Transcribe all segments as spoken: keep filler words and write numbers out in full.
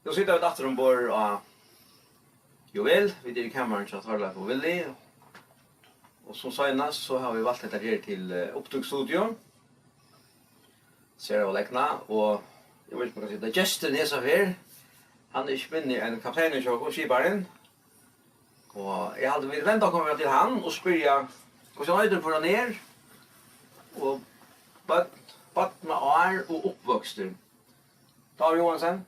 Nú sita vit aftur umborð á Juvel. Vit eru í kamarinum hjá Tørleif og Willy. Og sum seinast, so hava vit valt hetta her til, eh, upptøkustudio. Sera væl egnað, og eg veit ikki, um eg kann siga tað, gesturin hesa ferð, hann er ikki minni enn kapteinurin hjá okkum, skiparin. Og eg haldi, vit venda okkum til hann og spyrja, hvussu hann eitur, hvør hann er, og børn, barnaár og uppvøkstur. David Johansen?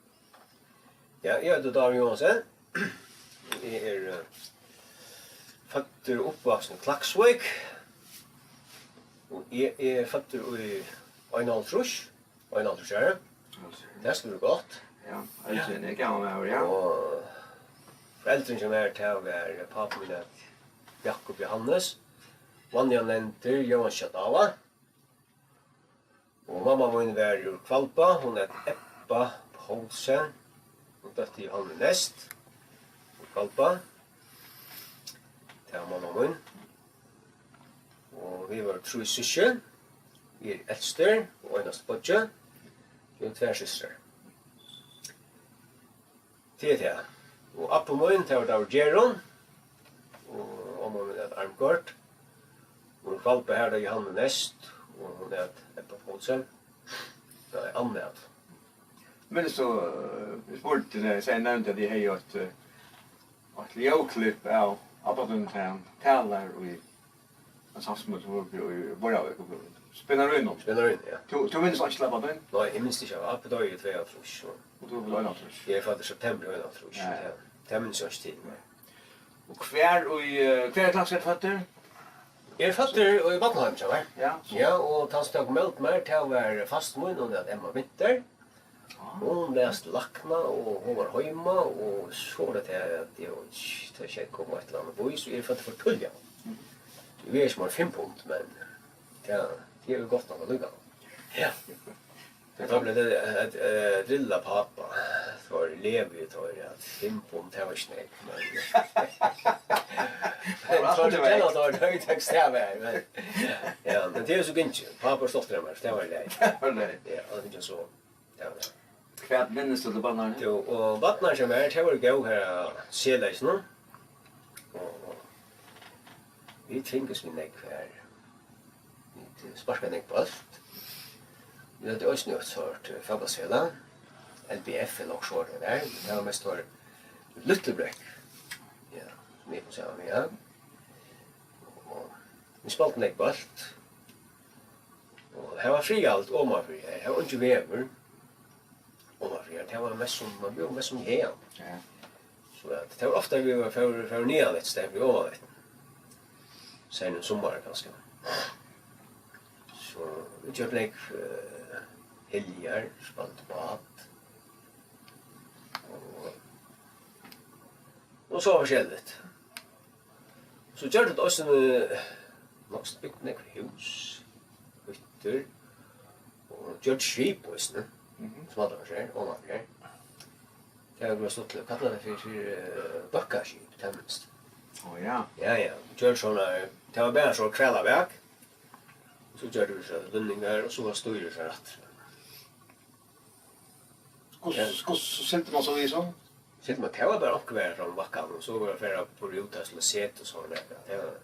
Ja, eg eiti David Johansen. Eg eri, eh, føddur og uppvaksin í Klaksvík. Og eg eri føddur í einoghálvtrýss. Einoghálvtrýss ára. Tað skal vera gott. Ja, eldri enn eg, gamal maður, ja. Og foreldrini hjá mær, tað var pápi mín, æt Jakob Johannes, vanliga nevndur Jóansøkan. Og mamma mín var úr Hvalba, hon æt Ebba Poulsen. Hon døtti í Holmið Neyst, úr Hvalba. Tað var mamma mín. Og vit vóru trý systkin. Eg eri elstur og einasti beiggi. Vit eru tvær systrar. Tað er tað. Og abbi mín, tað var Dagur Gerhard. Og omma mín æt Armgard. Hon er Hvalba, har er Johanne Nest, og hon æt Ebba Poulsen. Nei, Anne æt. Minnist tú, eh, eg spurdi teg, eg segði, nevndi at eg hevði eitt, eh, eitt ljóðklipp av abba tínum, tá hann talar í ein samsmøl, sum vóru í Borðavík, og Spennarínum. Spennarínum, ja. Tú, tú minnist einki til abba tín? Nei, eg minnist ikki, abbi doyði í tveyoghálvtrýss, so. Og tú ert føddur í einoghálvtrýss? Eg eri føddur í september í einoghálvtrýss, ja, ja. Tað minnist eg ikki til, nei. Og hvar í, eh, hvar í Klaksvík ert tú føddur? Eg eri føddur í barnaheimi hjá mær. Ja, so. Ja, og tann sum tók ímóti mær, tað var fastir mín, hon æt Emma Winther. Hon las til lækna, og hon var heima, og so var tað tað, at eg, tað skeiðið kom á eitt ella annað vís, og eg fór for tíðliga. Eg vegi ikki meir enn fimm pund, men tað, tað er gott nokk allíkavæl. Ja. Men tá bleiv tað at, eh, drilla pápa. Teir leva, teir, at fimm pund, tað var ikki nógv, men tað var aftur til veg. Tað var høgt, tað var, men, ja, men tað er so gingið. Pápi er stoltur av mær, so tað var í lagi. Tað var í lagi. Ja, og tað er so. Ja. Hvat minnist tú til barnaárini? Jú, og barnaár hjá mær, tað var góð her á Selheysinum. Og, og vit fingust við nógv her. Vit sparkaðu nógv bólt. Vit høvdu eisini eitt sort, eh, fótbóltsfelag. L B F ella okkurt sort var tað. Tað var mest for Lítlu Brekku. Ja, sum eg kom saman við, ja. Og vit spældu nógv bólt. Og har var friðarligt omanfyri her. Har var eingin vegur omanfyri her. Tað var mest sum, man bjó mest sum hagan. Ja. So at tað var ofta, vit var fóru, fóru niðan eftir staðin fyri oman eftir. Seinni um summarið kanska. So vit gjørdu nógv, eh, helgar, spældu bát. Og, og so var forskelligt. So gjørdu vit eisini, eh, nokk bygd nógv hús, hyttur, og gjørdu skip eisini, mhm, sum allar var her, omanfyri her. Tað var stuttligt, kallaðu tað fyri, fyri, eh, bøkkaskip, tað minnist. Ó, ja. Ja, ja, gjørdu sovorðnar, tað var bara so hvalabak, so gjørdu vit so lynningar, og so var stýrið so aftur. Hvussu, ja, hvussu sigldi man so við so? Sigldi man, tað var bara onkur veg fram við bakkanum, og so var at fara upp á rúta til at seta og sovorðið nakað. Tað var,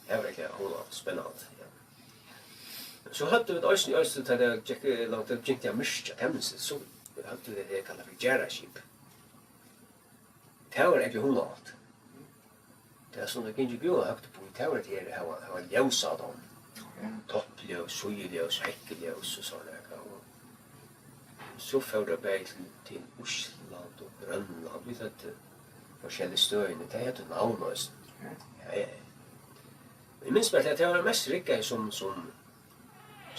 tað var veruliga hugnaligt, spennandi, ja. So høvdu vit eisini, eisini, tá tað gekk, langt, tað byrjaði at myrkja, tað minnist eg, so høvdu vit tað kallað fyri djarðaskip. Tað var ógvuliga hugnaligt. Tað sum tað gingu gøða høgt upp í, tað var tað her, har var, har var ljós á teimum. Ja. Toppljós, síðuljós, hekkuljós og sovorðið nakað. Og so fór tað bæði til, til Ísland og Grønland. Vit høvdu forskellig støðini. Tey høvdu navn eisini. Ja. Ja, ja, ja. Eg minnist bara, at tað var mest riggaði sum, sum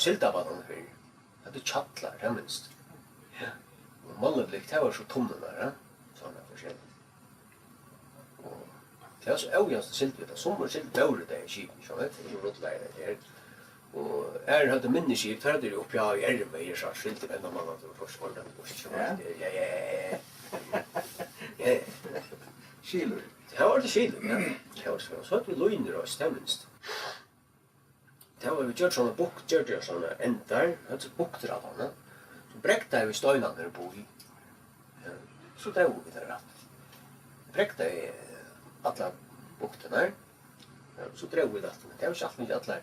síldarbatarnir fyrr. Høvdu kjallara, tað minnist. Ja. Og málniblikk, tað var so tunnurnar, ja. Sovorðið forskelligt. Og tað var so ójavnt, sigldu vit, og summir sigldu stóru tey skipini, so veit, so rullaði tað her. Og aðrir høvdu minni skip, teir høvdu jú uppi á erva, eg sá, sigldu enn á mann, at tað var fyrst ordan, og so, ja, ja, ja, ja. Ja. Skilur. Tað var tað skilur, ja. Tað var so, so høvdu vit línur og, tað minnist. Tað var, vit gjørdu sovorðnar bukt, gjørdu sovorðnar endar, høvdu buktir á teimum. So bregdaðu vit steinarnar upp í. Ja. So drógu vit tær aftur. Bregdaði, eh, allar buktirnar. Ja, so drógu vit aftur. Tað var ikki alt, ikki allar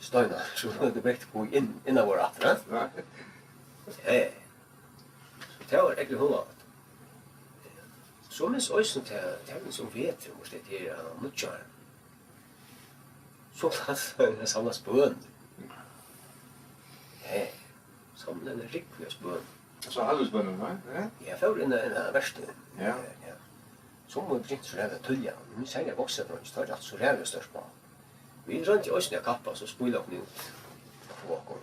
steinar, sum høvdu brekt upp í inn-, innan vóru aftur, ha? Nei. Ja, ja. So tað var ógvuliga hugnaligt. So minnist eisini tað, tað minnist um veturin, veitst tú, tað er, eh, nýggjár. So samlaðust bønir. Ja, samlaðu eina rúgvu av bønum. So aldursbønir, nei? Ja. Eg fór inn á, inn á verkstøðina. Ja. Ja, ja. Sum var byrjað so ræðuliga tíðliga. Men serliga vaksnir dreingir, teir eru altíð so ræðuliga stórir á. Vit royndu eisini at kappast og spíla okkum út. Fáa okkum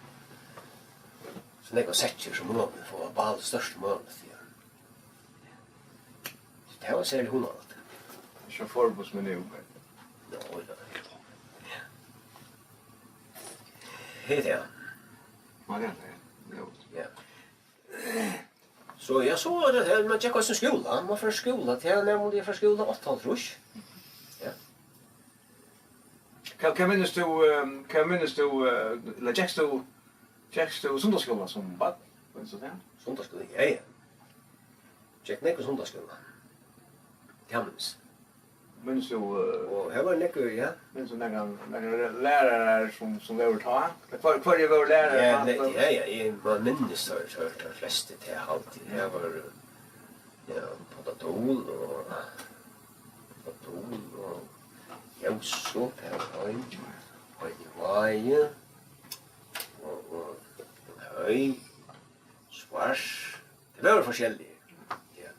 so nógvar sekkir sum møguligt, fáa ballið størst møguligt, ja. So tað var serliga hugnaligt. Ikki forboð sum er nú, men Ná, ja. Hey, ja. Marianne, ja. Ja. So, ja, so var tað her, man gekk eisini í skúla, man fór í skúla, til hann, man fór í skúla áttaoghálvtrýss. Ja. Hvat, hvat minnist tú, ehm, hvat minnist tú, eh, ella gekst tú, gekst tú sunnudagsskúla sum barn? Minnist tú tað? Sunnudagsskúla, ja, ja. Gekk nógv í sunnudagsskúla. Tað minnist. Minnist tú, eh, Og her var nógv, ja. Minnist tú nakran, nakrar lærarar sum, sum vóru tá? Hvør, hvørjir vóru lærarar Ja, tá? ne-, ja, ja, eg, man minnist teir, teir, teir flestu, tað er altíð. Her var, ja, Páll Dál og, Páll Dál og Jósef, her var ein, Heini Vági og, og Høy, Svars. Tað vóru forskelligir. Ja.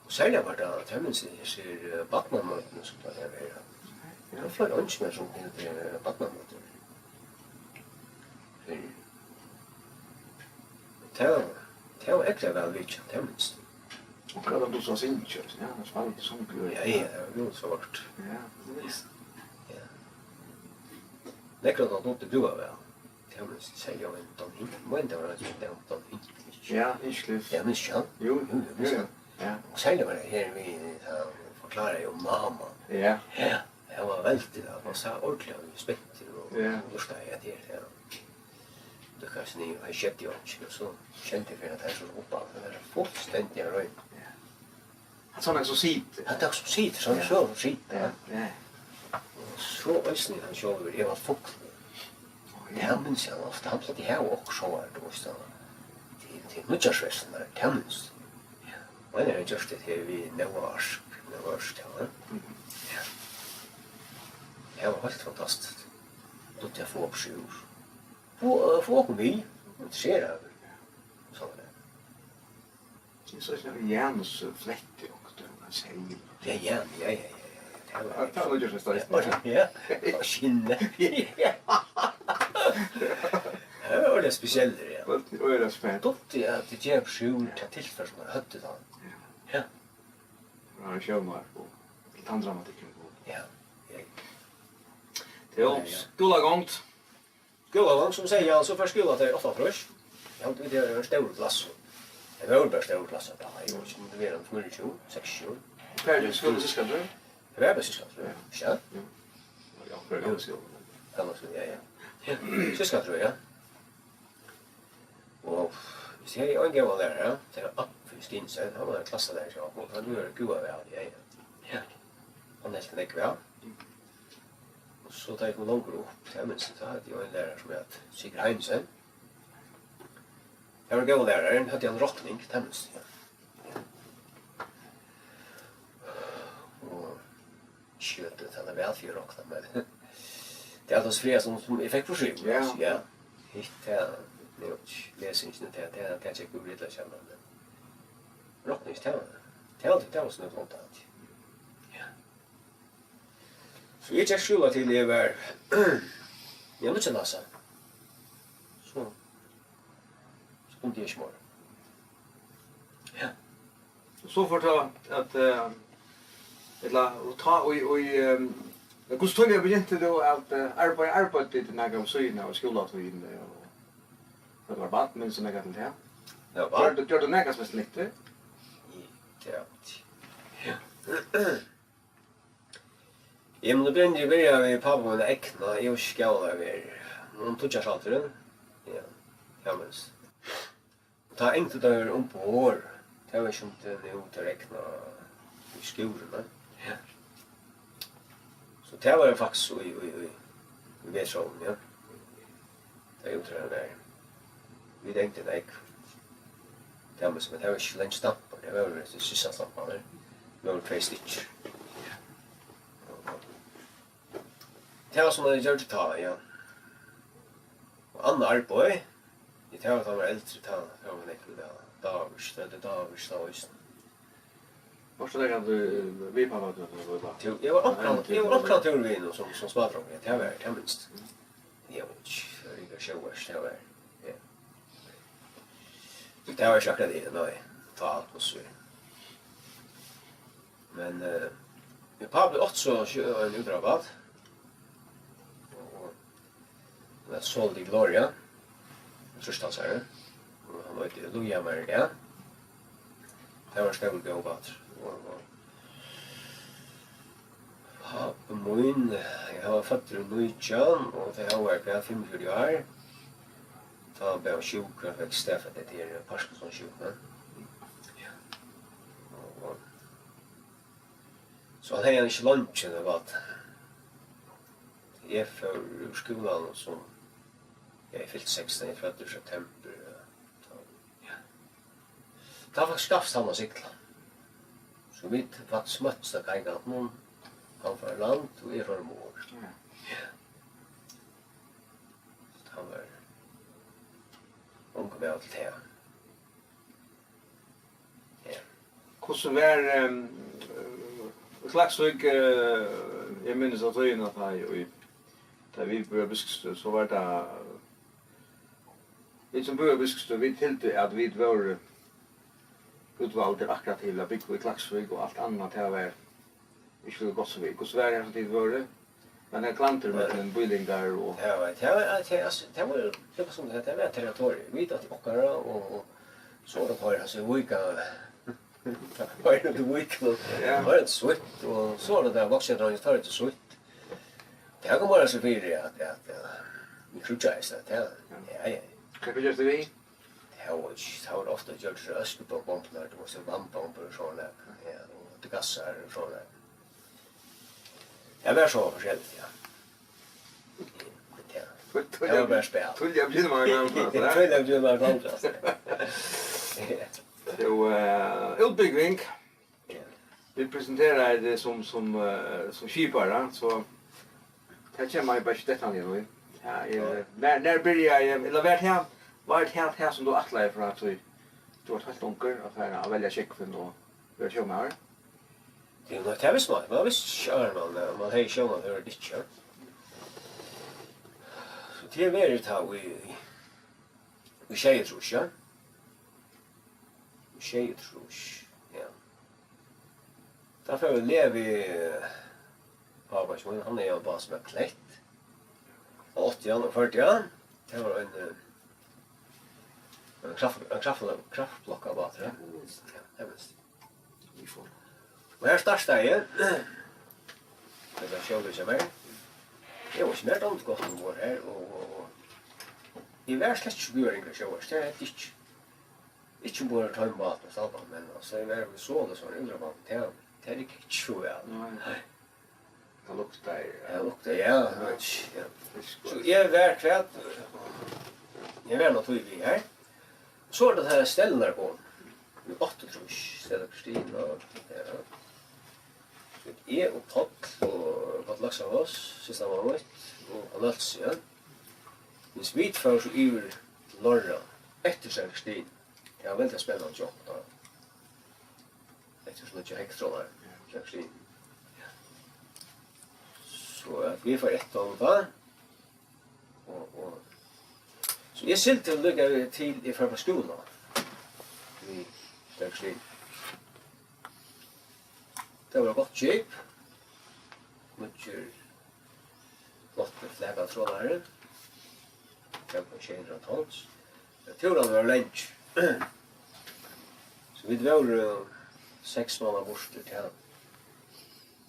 Og serliga var tað, tað minnist eg, hesir, eh, barnamøtini, sum tað var her. Ja. Tað var fleiri eingil, sum hildu, eh, barnamøtir. Fyrr. Tað, tað var ógvuliga væl vitjað, tað minnist eg. Og hvat var tú so at syngja? Ja, hann spældi song. Ja, ja, tað var jú so vart. Ja, tað minnist eg. Ja. Nakrar av teimum dugdi brúðar væl. Tað var serliga ein Don Hin-, men tað var ein Don, Don Hinkley. Ja, Hinchcliffe. Ja, minnist tú hann? Jú, Jú, jú, jú, minnist jú. Hann. Ja. Og serliga var tað her við, tá hann forklaraði um Naaman. Ja. Ja, hann var veldig, hann var so ordiliga spentur og Ja. lurtaði eftir, ja. Tú kanst nú, hann skilti jú ikki, og so kendi eg fyri at hann so upp á, hann var fullstendiga rein. Ja. Hann sá nakað sum situr. Hann tók sum situr, sum Ja. so situr, ja. Ja, ja. Og so eisini hann sjálvur, Evald Fugl. Ó, ja. Tað minnist eg ofta, hann plagdi at hava okkurt sovorðið, tú veitst, hann, til, til nýggjársveitslurnar, tað minnist eg. Ja. Og hann hevur gjørt tað her við Nóa Ark, Nóa Ark, ja. Mhm. Ja. Tað var heilt fantastiskt. Dugdi at fáa okkurt úr. Fáa, fáa okkum við, interessera okkum. Sovorðið. Eg sá ikki nakar Janus, eh, fletti okkurt, ella ein seyð. Ja, ja, ja, ja, ja, ja. Tað var Ja, tað var nýggjársveitsla, ja. Ja, ja. Og skinni. Ja. Tað var tað spesiella, ja. Tað var øgiliga spent. Dugdi at gera brúk av tilfar sum man høvdi tá. Ja. Ja. Ja, sjónvarp og til tann dramatikkin. Ja, ja. Tað er Ja, ja. skúlagongd. Skúlagongd, sum eg segði, ja, so fór skúla til áttaoghálvtrýss. Ja, vit eru ein stórur klassur. Tað vóru bara stórir klassar tá, eg veit ikki, um tað var ein fýraogtjúgu, seksogtjúgu. Hvar er skúlin, Ziskatrøð? Tað var bara Ziskatrøð, Ja. ja. Ja. Ja, hvar er gamla skúlin? Gamla skúlin, ja, ja. Ja, Ziskatrøð, ja. Og so hevði eg ein góðan lærara, tað var Abbi Stinsen, hann var klassalærari hjá okkum, hann var góður væl, ja, ja. Ja. Hann helt nógv væl. Og so tá eg kom longur upp, tað minnist eg, tá hevði eg ein lærara sum æt Sigurd Heinesen. Tað var ein góður lærari, høvdu hann rokning, tað minnist eg, ja. Og skjøt, tað er væl fyri at rokna, men tað er tað frægasta sum, sum eg fekk frá Sigurd, Ja. ja. Hitt, tað, nú, lesingin, tað, tað, tað gekk jú illa hjá mær, men rokning, tað var, tað var, tað var so nógv gott, at, ja. So eg gekk skúla til eg var, ja, nítjan ár. So, so kundi eg ikki meir. Ja. Og so fór tað at, eh, ella, og tá, og, og, eh, hvussu tíðliga begynti tú at, eh, arbeiða, arbeiddi tú nakað við síðuna av skúlatíðini, og tá tú var barn, minnist tú nakað til tað? Ja, barn. Gjørdi, gjørdi tú nakað spesielt nyttigt? Ja, tað var tað. Ja. Eg mundi blinda byrja við pápa mín at egna, eg var ikki góður at vera. Um tíggju ára aldurin. Ja. Tað minnist. Og tá angdu teir umborð, tað var ikki sum tað nú, tað regnaði í skúrinum. Ja. So tað var faktiskt í, í, í, í vetrarhálvuni, ja. Tað er jú tað har. Vit angdu nógv. Tað var sum, tað var ikki langt stampur, tað var jú tað síðsta stampur, tað vóru tvey stykkir. Tað var sum tað gjørdi tá, ja. Og annað arbeiði, ja, tað var tá var eldri, tá, tá var nógv við tað. Davíðs, tað er Davíðs, Davíðs. Varst tú nakað, eh, við pápa tín, tá tú var barn? Jú, eg var onkran, eg var onkran túr við honum sum, sum smádrongur, ja, tað var, tað minnist. Eg veit ikki, tað var ikki sjóvart, tað var, ja. Tað var ikki akkurát tað, nei, tá alt var so. Men, eh, men pápi átti so sjó-, ein útróðrarbát. Og, og, og Sol de Gloria, trýsttalsari. Og hann eitur Luja Maria. Tað var stórur góður bátur. Og, og pápi mín, eg var føddur í nítjan, og tá hann var hvat, fimmogfjøruti ár, tá bleiv hann sjúkur, hann fekk staðfest, at tað er Parkinson-sjúka. Ja. Og, og, so hann hevði hann ikki leingi, tað var at eg fór úr skúlanum sum, ja, eg fylti sekstan, eg føddur í septembur, ja. Tá, ja. Tá faktiskt gavst hann at sigla. So vit faktiskt møttust á kaikantinum, hann fór í land og eg fór umborð. Ja. Ja. So hann var ungur maður til tað. Ja. Hvussu var, ehm, í Klaksvík, eh, eg minnist av tíðini, at tá í, tá vit búðu á Biskupsstøð, so var tað, vit sum búðu á Biskupsstøð, vit hildu, at vit vóru útvaldir akkurát til at búgva í Klaksvík, og alt annað, tað var ikki líka gott sum vit. Hvussu var har, sum tit vóru? Men er klantur millum býlingar og... Ja, veit, tað var, tað, altso, tað var, tað var sum, tað var territorium. Vit áttu okkara, og, og so var tað teirra, altso, Víkar. Teir áttu Víkar, og... Ja. Teir áttu sítt, og so var tað tær vaksnu dreingirnar, teir áttu sítt. Tað kom bara so fyri, at, at, ja, vit krúddaðust, at tað, ja, ja. Hvat gerst tú við? Tað var ikki, tað var ofta gjørt so øskubomb-, bombur, tú veitst, bombur og sovorðið, ja, og til gassar og sovorðið. Tað var so forskelligt, ja. Ja. Tað var bara spæl. Tíðliga byrjaði mann at klandra, ja. Tíðliga byrjaði mann at klandra, altso. Jú, eh, útbúgving. Ja. Vit presenteraðu teg sum, sum, eh, sum skipara, so tað kemur eg bara ikki dettandi inn í. Ja, eg, ja. Nær, nær byrjaði eg, ella var tað, var tað tað sum tú ætlaði frá tí tú vart heilt ungur, at fara at velja sjógvin og vera sjómaður? Jú, nei, tað visti mann. Mann visti ikki, áðrenn mann, eh, mann hevði sjónarhorn, ikki, ja. So tað var tá í, í, í sjeyogtrýss, ja. Í sjeyogtrýss, ja. Tá fór eg í lag við, eh, pápa mín, hann hevði ein bát sum æt Klett. Og átti hann og førdi hann. Tað var ein, eh, ein kraft-, ein kraft-, kraftlokkabátur, ja. Ja, tað minnist eg. Og har startaði eg. Hetta er sjálvur hjá mær. Eg var ikki nær dámt gott umborð har, og, og, og eg var slett ikki búgvin ringur sjóvart, tað var eg ikki. Ikki umborð á teimum bátunum, Stalvan, men, altso, eg var við Sol og sovorðnum útróðrarbátum, tað, tað er ikki so væl. Nei. Nei. Tað luktar, ja. Tað luktar, ja, eg veit ikki, ja. Fiskur. So eg var hvat? Eg var nú tí við har. So er tað har Stellan kom. Í áttaogtrýss, Stella Kristina, ja. Eg og Páll og Páll Laxafoss, systir mín, og Anna Elsa, ja. Men vit fóru so yvir til Norra, eftir Stella Kristina. Tað var veldig spennandi hjá okkum tá. Eftir so nógv hekktrolarar, ja, Stella Kristina. So at vit fóru eftir honum tá. Og, og, so eg sigldi líka til eg fór á skúla. Við Stella Kristina. Tað var eitt gott skip. Nýggjur, flottur flakatrolari. Tað var sjey hundrað tons. Men túrarnir vóru langir. So vit vóru seks mánaðir burtur, ja.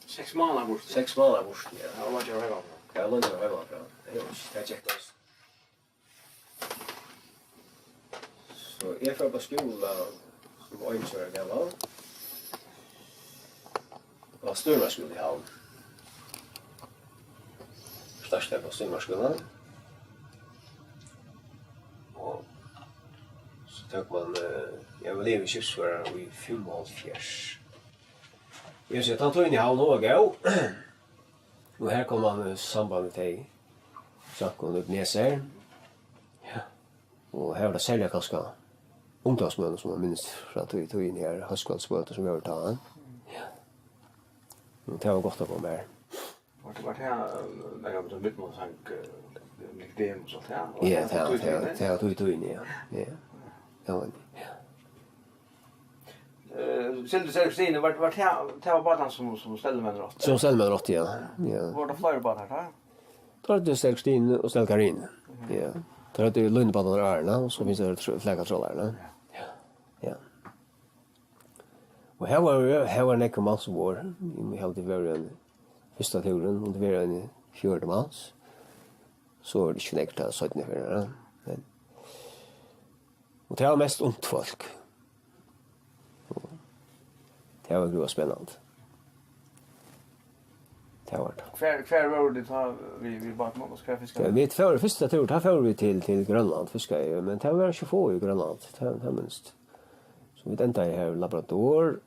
Seks mánaðir burtur? Seks mánaðir burtur, ja. Ja, og leingi heimanfrá. Ja, leingi heimanfrá. Tað er jú ikki, tað gekk eisini. Og eg fór á skúla sum einogtjúgu ára gamal. Á Stýrimansskúla í Havn. Startaði á Stýrimansskúla. Og so tók man, eh, eg var liðugur skipsførari í fimmoghálvfjerðs. Eg sigi, tann tíðin í Havn, hon var góð. Og her kom man í samband við tey, samkomuna í Ebenezer. Ja. Og her var tað serliga kanska ungdómsmøtini, sum eg minnist frá tí tíðini her, hóskvøldsmøtini sum vóru tá. Ja. Og tað var gott at koma her. Var tað, var tað, eh, nakað við Midnáttssong, eh, Nicodemus og alt tað? Ja, tað, tað, tað var tí tíðini, ja. Ja. Ja, men, ja. Eh, Sigldu Seyðfiskur Stig, var, var tað, tað var bátarnir sum, sum Stellimenn áttu? Sum Stellimenn áttu, ja. Ja. Var tað fleiri bátar tá? Tá er tað Seyðfiskur Stig og Stellimenn. Mhm. Ja. Tá er tað línubátarnir, og so finst tað tr-, flakatrollararnir. Ja. Ja. Og her var, her var nógv mans umborð. Eg haldi, tað var ein fyrsta túrur, og tað var ein fjøruti mans. So var tað ikki nógv, tað seinnu ferðina, ja. Men, og tað var mest ungt fólk. Og tað var øgiliga spennandi. Tað var tað. Hvar, hvar vóru tit tá við, við bátinum, og hvar fiskaðu? Ja, vit fóru fyrsta túr, tá fóru vit til, til Grønland, fiskaðu, men tað var ikki at fáa í Grønland, tað, tað minnist. So vit endaðu her í Labrador,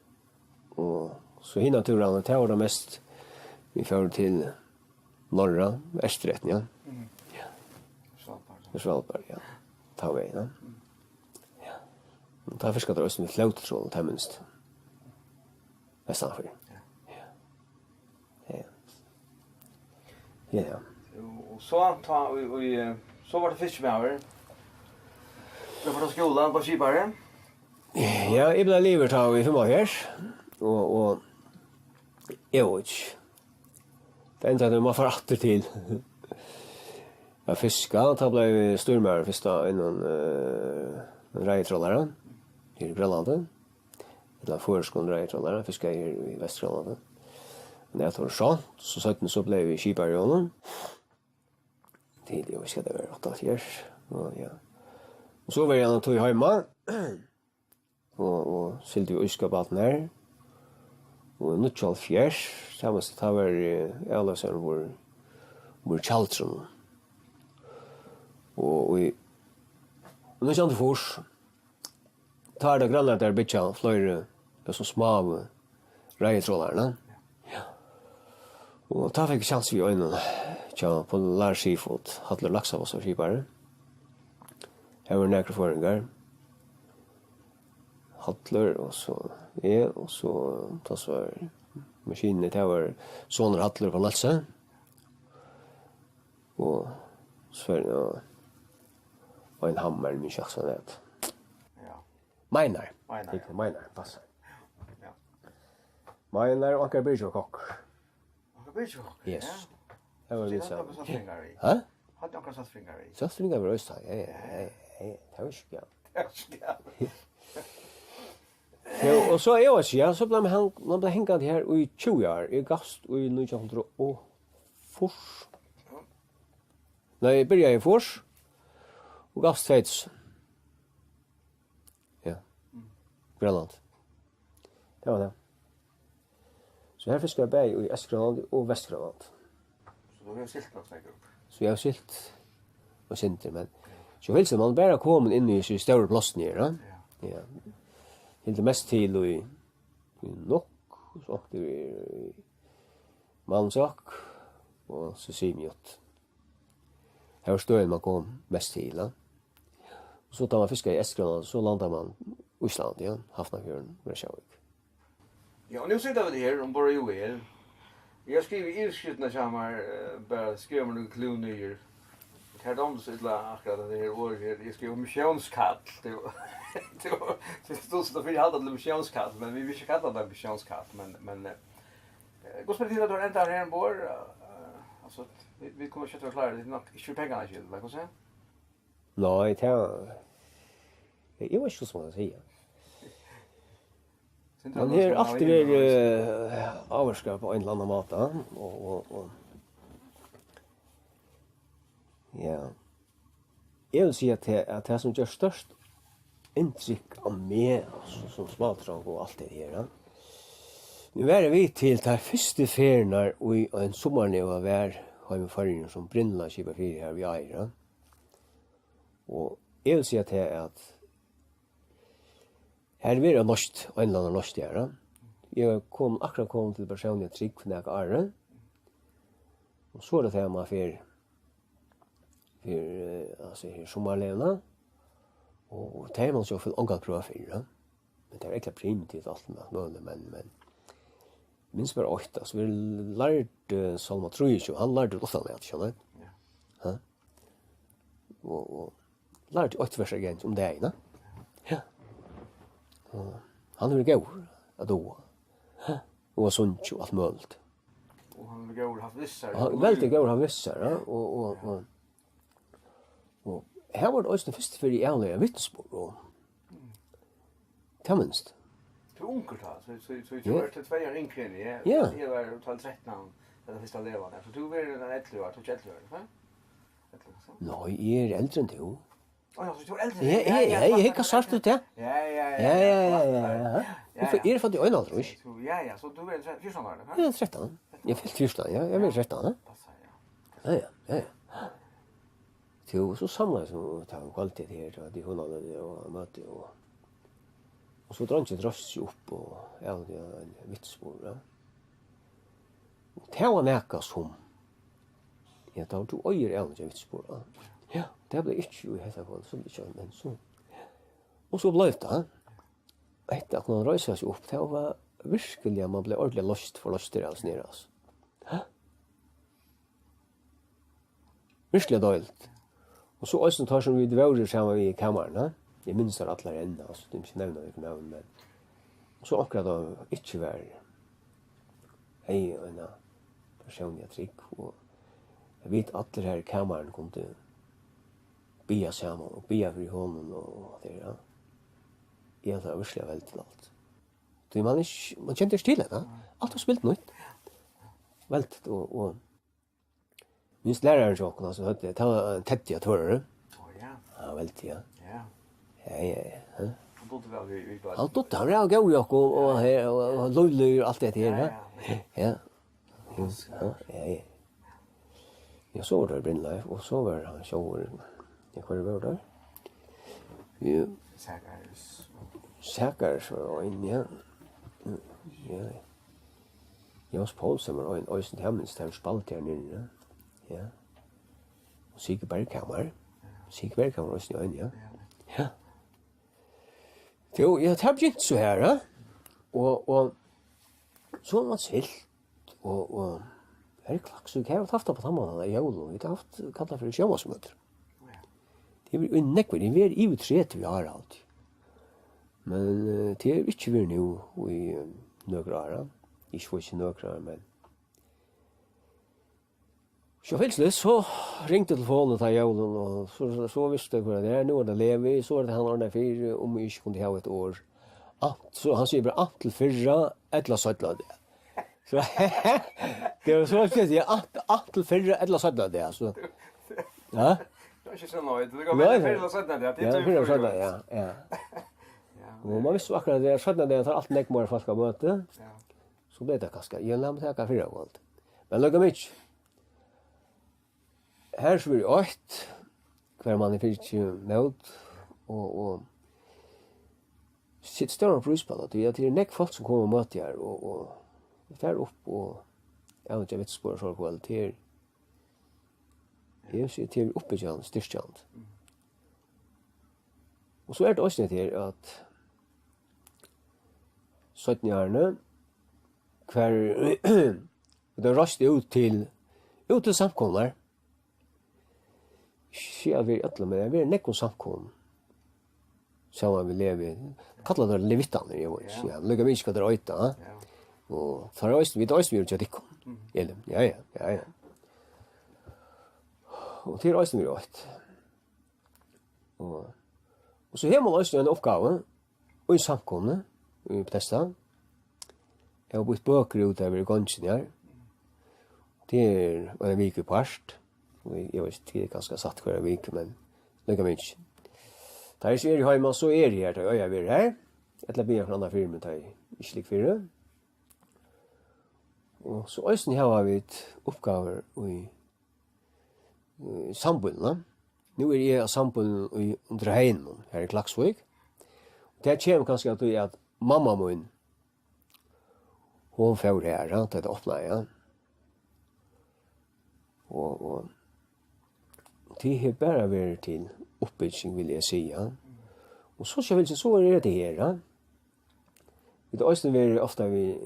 og so hinar túrarnar, tað var tað mest, vit fóru til Norra, eystureftir, ja. Mhm. Ja. Svalbard. Svalbard, ja. Tá vegin, ja. Mhm. Ja. Og tá fiskaðu teir eisini við flótutroli, tað minnist. Vestanfyri. Ja. Ja. Ja. Ja, ja. Og, og so, tá, og, og, eh, so var tað fiskimaður. So var tað skúlan, var skipari. Ja, eg bleiv liðugur tá í fimmoghálvfjerðs, og, og eg veit ikki. Tað endaði við, at man fór aftur til at fiska, og tá bleiv eg stýrimaður fyrst á einum, eh, reiðtrollara her í Grønlandi. Ella føroyskum reiðtrollara, fiskaði her í Vesturgrønlandi. Men eg fór sjónst, so seinni so bleiv eg skipari í honum. Til, eg veit ikki, hvat tað var, áttaoghálvfjerðs, og ja. Og so var eg eina tíð heima, og, og sigldi við ísskapbátin her. Og í níggjuoghálvfjerðs, tá var, tá var, eh, avloysari, var, var Tjaldur. Og í nítjan hundrað og fýrs, tá er tað Grønlendingar byggja fleiri, hesar smáu reiðtrolararnar. Ja. Og tá fekk eg kjansin við einum hjá Polar Seafood, Hallur Laksfoss var skipari. Her vóru nakrir føroyingar. Hallur, og so eg, og so, tá so var maskinuni, tað var sonur Hallur, Poul Nielsen. Og so var, ja, og ein Hammer, men ikki akkurát. Ja. Meinar. Meinar, ja. Meinar, passar. Ja. Meinar og onkar Birgir Koch. Onkar Birgir Koch, yes, ja. Tað var so vit saman. Hattu onkrar Saltfirðingar við? Hæ? Hattu onkrar Saltfirðingar við? Saltfirðingar vóru eisini, ja, ja, ja, ja, tað var ikki, ja. Tað var ikki, ja. Ja, og so, eg veit ikki, ja, so bleiv hann, hann bleiv hangandi her í tjúgu ár. Eg gavst í nítjan hundrað og fýrs. Nei, eg byrjaði í fýrs og gavst tvey túsund. Ja. Mm. Grønland. Tað var tað. So her fiskaði eg bæði í Eystgrønlandi og Vestgrønlandi. So tú hevur siglt nokk nógv? So eg havi siglt eitt sindur, men so hilsir man bara komin inn í hesi stóru plássini her, ja. Ja. Ja. Hildi mest til í, í Nuuk, so átti vit í Maniitsoq og Sisimiut. Her var støðin, man kom mest til, ja. Og so tá man fiskaði í Eystgrønlandi, so landaði man Íslandi, ja, Hafnarfjørðin, Reykjavík. Ja, og nú sita vit her umborð á Juvel. Eg havi skrivað yvirskriftini hjá mær, eh, bara skrivað mær nøkur clou niður. Tær dámdi so illa akkurát hetta her orðið her. Eg skrivaði missiónskall. Tú, tú, tú stóðst fyri at halda til missiónskall, men vit vil ikki kalla tað missiónskall, men, men, eh, Eh, hvussu spælir tað, at tú endar her umborð? Eh, altso, vit, vit koma skjótt at klára tað, nokk ikki fyri pengarnar skyld, ella hvussu? Nei, tað, eg veit ikki, hvussu man skal siga. Hann hevur altíð verið, eh, ávirkað á ein ella annan máta, og, og, og, ja. Eg vil siga, at tað, at tað, sum ger størst inntrykk av meg, altso, sum smádrong og alt tað her, ja. Nú var eg við til tær fyrstu ferðirnar í ein summarleygardag heima í Føroyum, sum Brynla skipaði fyri har við Eiði, ja. Og eg vil siga tað, at har verður ein loysn, ein ella annan loysn har, ja. Eg kom, akkurát kom til persónliga trúgv nakað ár, og so er tað tað, man fer, fer, eh, altso, her summarleygarnar, og, og tað er man so fylgt ongan prøva fyri, ja. Men tað er ekta primitivt alt møguligt, men, men, minnist bara eitt, altso, vit lærdu Sálm trýogtjúgu, hann lærdi út aftan á, skilur. Ja. Ha? Og, og lærdi eitt vers aftur um dagin, ha? Ja. Og hann er góður at duga. Ha? Og at syngja og alt møguligt. Og hann er góður at hava við sær. Og hann er veldig góður at hava við sær, ja? Og, og, og, og her var tað eisini fyrstu ferð eg avleveraði vitnisburð, og tað minnist. Tú ert ungur tá, so, so, so, so Ja. Ert tú tvey ár yngri enn eg. Ja. Eg var tólv trettan ár, tá fyrsta leygardagur. So tú verður ein ellivu ár, tú ert ellivu ár, ha? Ellivu, so. Nei, eg eri eldri enn tú. Á, ja, so tú ert eldri enn Ja, eg. Ja, ja, ja, eg hyggi ja, sart út, ja. Ja, ja, ja, Ja, ja, ja, ja, ja. Eg er fø-, eg er føddur í einoghálvtrýss. So, ja, ja, so tú verður tre-, fjúrtan ár, ha? Ja, trettan. Eg fylti fjúrtan, ja. Eg verði trettan, ja. Passar, ja. Ja, ja, ja, ja. Jú, so samlaðust vit, og tað var ein kvøldið her, og tað var hugnaliga møti, og, og so dreingirnir reistu seg upp, og eg, ja, ein vitnisburð, ja. Og tað var nakað sum, ja, tá tú eigur avlevera vitnisburð, ja. Ja, tað bleiv ikki í hetta kvøld, so ikki, men so. Og so bleiv tað. Hetta at kunna reisa seg upp, tað var veruliga, man bleiv ordiliga loystur, forloystur av seg niður, altso. Ha? Veruliga deiligt. Og so eisini teir, sum vit vóru saman við í kamarinum, ha? Eg minnist teir allar enn, altso, tað er ikki nevna nøkur nøvn, men, og so onkra, tað ikki var, hevði eina persónliga trúgv, og vit allir her í kamarinum kundu biðja saman og biðja fyri honum og, og tað, ja. Eg helt tað var veruliga veldigt alt. Tí man ikki, man kendi ikki til hetta. Alt var spildurnýtt. Veldigt og, og minnist lærarin hjá okkum, altso, høvdu, tað var ein Teddy á Tvøroyri. Á, ja. Ja, veldigt, ja. Ja. Ja, ja, ja. Hann dugdi væl við, við børn. Hann dugdi, hann var góður við okkum, og, og, og, og lívligur og alt tað her, ja. Ja, ja. Ja. Ja, ja, ja. Ja, so var tað Brynleif, og so var hann sjálvur. Ja, hvør var tað? Ja. Zacharias. Zacharias var ein, ja. Ja. Jóns Poulsen var ein, eisini, tað minnist, hann spældi her niðri, ja. Ja. Og Sigurd Berghamar. Sigurd Berghamar var eisini ein, ja. Ja. Ja. Jú, ja, tað begynti so her, ja. Og, og so var siglt, og, og her í Klaksvík, her hava vit havt tað á tann mátan, ja, jólum, vit hava havt kallað fyri sjónvarpsmøtir. Ja. Tað er í nógv, tað er yvir tretivu ár alt. Men, eh, tað er ikki verið nú í, eh, nøkur ár, ja. Ikki fáa ikki nøkur ár, men So fylgdi, so ringdi telefonin tá jólum, og so, so, so vistu tey hvør tað er. Nú er tað Levi, so er tað hann ordnar fyri, um eg ikki kundi hava eitt orð. Ant-, so hann sigur bara, "Ant til fyrra, ella seinna dag." So, tað var so, eg sigi, "Ant, ant til fyrra, ella seinna dag", so. Ja? Tað er ikki so nøye. Tað kann Nei, vera nei. Fyrr ella seinna dag. Ja, fyrr ella seinna, ja, ja. Ja. Og man visti akkurát tað, seinna dag, tað er alt nógv meir fólk á møti. Ja. So bleiv tað kanska, eg lat meg taka fyrra kvøld. Men líka mikið. Her so er eitt, hvar man er fingið mót, og, og sett stóran prís uppá tað, tí at tað er nógv fólk sum koma og møta her, og, og fara upp og avleggja vitnisburð so kvøld, tað er, eg vil siga, tað er uppbyggjandi, styrkjandi. Og so er tað eisini tað her, at seinnu árini, hvar vit hava reist út til, út til samkomurnar. Ikki at vera í øllum, men eg havi verið í nógvum samkomum. Saman við Levi. Kalla teir Levitarnir, eg veit ikki. Ja. Ja, líka mikið hvat teir eita, ha? Ja. Og teir eisini, vit eisini verið hjá tykkum. Mhm. Elim. Ja, ja, ja, ja. Og teir eisini verið eitt. Og, og so hevur man eisini eina uppgávu í samkomuni í Bethesda. Eg havi býtt bøkur út, eg havi verið í gongini har. Tað er eina viku í part. Og eg, eg veit ikki, tað er kanska satt hvørja viku, men líka mikið. Tá eg ikki eri heima, so eri eg her, tá eg eigi at vera her. Ella biðja onkran annan fyri meg, tá eg ikki liggi fyri. Og so eisini hava vit uppgávur í, í sambýlinum. Nú eri eg á sambýlinum í, undir Heinum, her í Klaksvík. Og tað kemur kanska av tí, at mamma mín, hon fór har, ja, tá tað opnaði, ja. Og, og tað hevur bara verið til uppbygging, vil eg siga. Og so, so vil eg, so er tað her, ja. Vit hava eisini verið ofta við,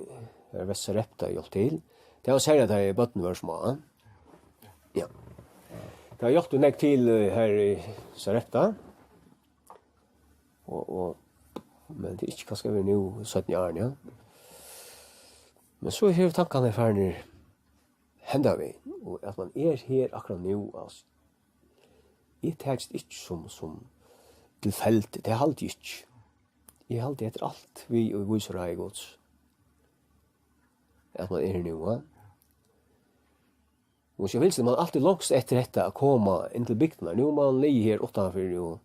har var Sarepta og hjálpt til. Tað var serliga, tá børnini vóru smá, ja. Ja. Tað hjálpti nógv til, eh, har í Sarepta. Og, og, men tað er ikki kanska verið nú seinnu árini, ja. Men so hevur tankarnir farnir henda vegin, og at man er her akkurát nú, altso, eg taki tað ikki sum, sum tilfeldi, tað haldi eg ikki. Eg haldi, hetta er alt við, og vísir á Guds, at man er her nú, ja. Og so vildi man altíð longst eftir hetta at koma inn til bygdirnar. Nú man ligið her uttanfyri og,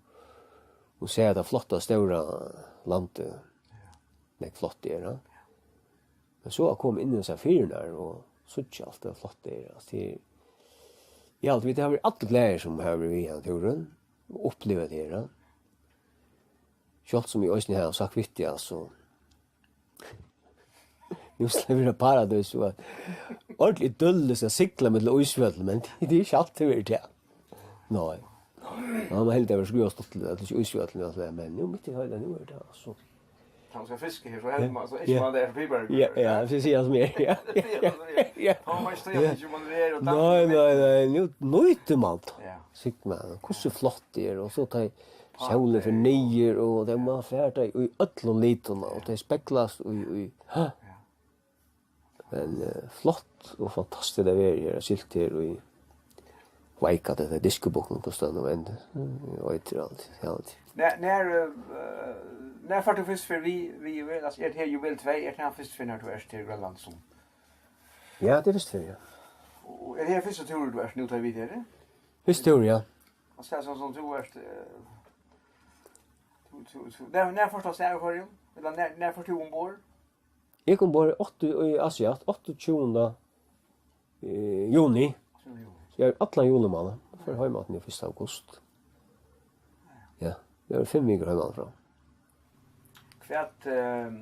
og sæð tað flotta, stóra landið. Nógv flott er, ja. Men so at koma inn í hesar firðirnar og síggja alt tað flotta er, altso, tað er, eg haldi, vit hava verið allir glaðir sum hava verið við henda túrin og upplivað tað her, ja. Sjálvt sum eg eisini havi sagt við teg, altso, nú skal vera paradís, og at ordentligt idyll, skal sigla millum ísfjøll, men tað, tað er ikki altíð verið tað. Nei. Ja, man heldur, tað var skrúva stuttligt, at tað er ikki ísfjøll, men, men nú mitt í heila, nú er tað, altso. Tá man skal fiska her, so heldur man, so ynskir man, tað er piparrøtur. Ja, ja, so sigur hann sum er, ja. Ja, ja. Tá man ikki stíga, ikki man er, og nei, nei, nei, nú nýtir man tað. Ja. Sigla, hvussu flott tað er, og so tá sólin fer niður, og tað, man fær tað í øllum litum, og tað speglast í, í, ha? Ja. Men, eh, flott og fantastiskt at vera her, at siglja her í Vágar, tað er Diskobuktin, hvussu tað nú enn, mm, eg veit ikki alt, eg veit ikki. Nær, nær, eh, nær fórt tú fyrstu ferð við, við Juvel? Altso, er tað her Juvel tvey, er tað fyrstu ferð, nær tú ert til Grønlands sum? Ja, tað er fyrstu ferð, ja. Og er tað her fyrsti túrur, tú ert nú, tá vit eru? Fyrsti túrur, ja. Altso, tað er sum, sum tú ert, eh, tú, tú, tú, nær, nær fórt tú av stað úr Føroyum? Ella nær, nær fórt tú umborð? Eg kom umborð átta, í Asiat, áttaogtjúgunda, eh, juni. Áttaogtjúgunda juni. Eg var allan julimánað. Fór heim aftur fyrsta august. Ja, eg var fimm vikur heimanífrá. Hvat, eh,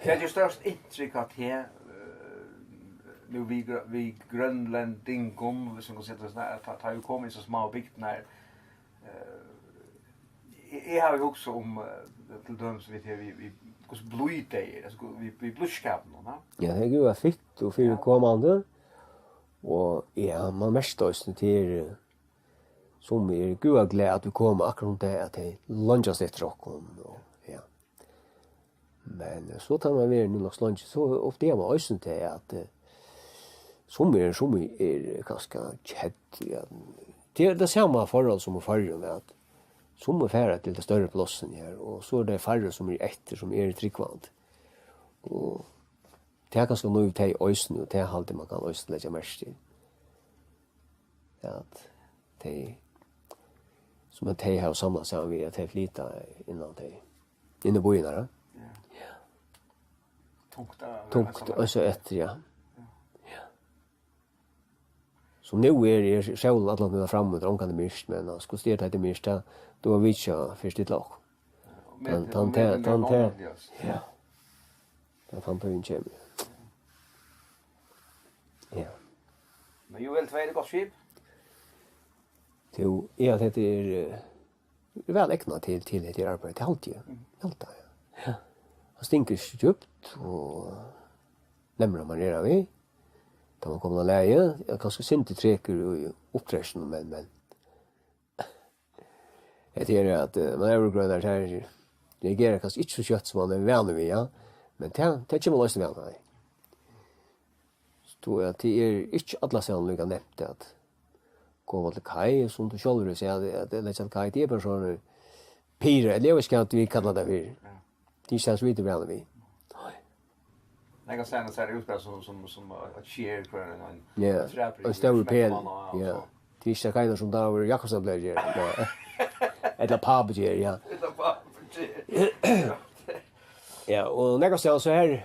hvat er størst inntrykk av teg, eh, nú við grø-, við grønlendingum, hvis man kann siga tað soleiðis, at tá, tá tú kom í so smáar bygdir, eh, eg, eg havi hugsað um, eh, til dømis við her, við, við, hvussu blíð tey eru, altso, við, við blíðskapinum, ja. Ja, tað er gríðarliga fitt og fyrikomandi, og ja, man merkir eisini til, eh, sum eru gríðarliga glað at vit koma akkurát um tað, at tey leingjast eftir okkum, og ja. Men, eh, so tá man verður nú nokk so leingi, so uppdagar man eisini tað, at, eh, summi eru, summi eru kanska kedd, ja. Tað er tað sama forhold sum í Føroyum, at summi fara til tey størru plássini her, og so eru tað færri sum eru eftir, sum eru trúgvandi. Og tað er kanska nú tey eisini, og tað haldi eg man kann eisini leggja merki til. Ja, at tey, sum at tey hava samlað seg við, at tey flyta innan tey, inn í býirnar, ja. Ja. Ja. Tungt at vera einsamallur. Tungt, og so eftir, ja. Ja. Ja. Sum nú er, er sólin allan tíðina frammi, tað er ongantíð myrkt, men, altso, hvussu er tað, tað er myrkt, tá, tá vit ikki fara stilla okkum. Ja, og tann, metin, tann, og metin er tann, tann, normal, ja. Ja. Tá tann tíðin kemur. Ja. Men Juvel tvey er gott skip. Tú, ja, hetta er, eh, væl egnað til, til hetta arbeiði, tað haldi eg. Mhm. Eg haldi tað, ja. Ja. Hann stingur ikki djúpt, og nemur at manera við. Tá man kemur á lagið, er kanska sindur trekur í upptreðrinum, men, men hetta er at, eh, man er úr grønari, tað er, reagerar kanska ikki so skjótt sum man er vanur við, ja. Men tað, tað kemur loysni væl við. So at tað er ikki allastaðni líka nemt at koma til kai, sum tú sjálvur sigur, at, at leggja til kai, tað er bara sovorðið pyrra, ella eg veit ikki hvat vit kalla tað fyri. Ja. Tað er ikki tað sum vit eru vanir við. Nei. Nakað sum sær út bara sum, sum, sum eitt sker, hvør ein, ein, ja, ein træbrúgv, ein stórur smekkar pel, man á, og ja, so. Tað er ikki tað kainar sum Dagur Jakobsen plagar at gera. Nei. Ella pápi ger, ja. Ella pápi ger. Ja, og nakað stað so her,